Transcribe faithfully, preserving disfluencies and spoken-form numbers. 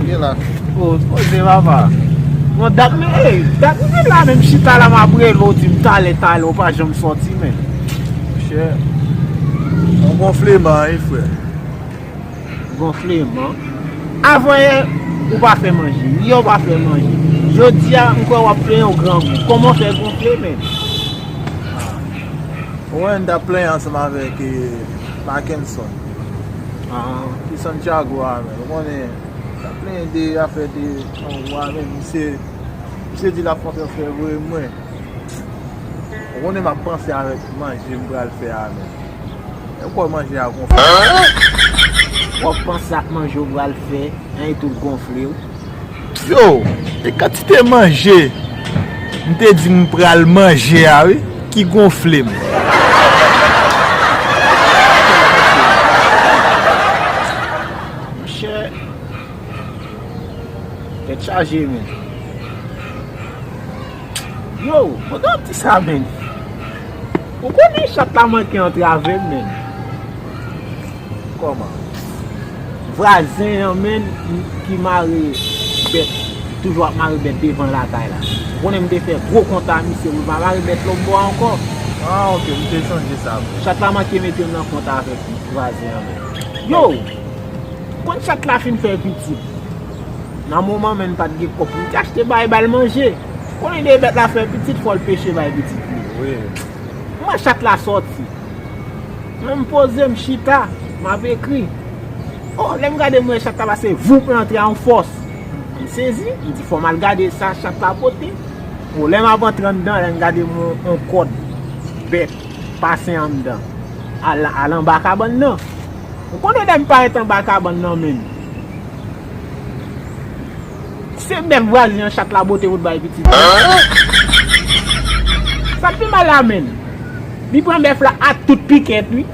Gen la. O, poze papa. Bon, dat mwen, ey, dat mwen la menm chita la m ap rele w di m talè, talè, ou pa janm sòti, men. Monchè, yon gonfleman, wi, frè. Gonfleman. Avan yè, ou pa fè manje. Yè, ou pa fè manje. Jodi a, m kwè w ap plenyen w grangou. Kòman w fè gonfle, men? Ou wè, m t ap plenyen ansanm avèk, eh, Mackenson. Ah. Ki Santiago a, men. Ou konnen, m t ap plenyen de afè de grangou a, men. Misye, misye di l ap fè yon fè voye mwen. Ou konnen m ap panse avèk manje m pral fè a, men. E kwè manje a gonfle. W ap panse ak manje w pral fè, anyen tou l gonfle w. Yo, e kantite manje m te di m pral manje a, wi, ki gonfle m. Monchè, tèt chaje, men. Yo, mwen t ap di sa, men. Ou konnen chat la manke antrave m, men. Kòman? Vwazen an, men, ki mare bèt, toujou ap mare bèt devan lakay la. Ou konnen m te fè gwo kont a misye pou l pa mare bèt lòt bò a ankò. Ah, ok, m te sonje sa vre. Chat la manke mete m nan kont avèk vwazen an, men. Yo! Konn chat la fin fè pitit. Nan moman, men, m pa t gen kòb pou m te achte bay, ba l manje. Konnen de bèt la fè pitit, fò l peche bay pitit li. Wi. Mwen, chat la sòti. Mwen, m poze, m chita, m ap ekri. O, lè m gade, m wè chat la pase, voup, l antre a yon fòs. M sezi, m di, fò m al gade sa chat la pote. O, lè m ap antre anndan, lè m gade, m wè yon kòd bèt pase anndan. Al, al anba kabann nan. Ou konnen lè m parèt anba kabann nan, men. Se bèf vwazen an chat la pote pou l bay pitit li. Sa k pi mal la, men. Li pran bèf la ak tout pikèt, wi.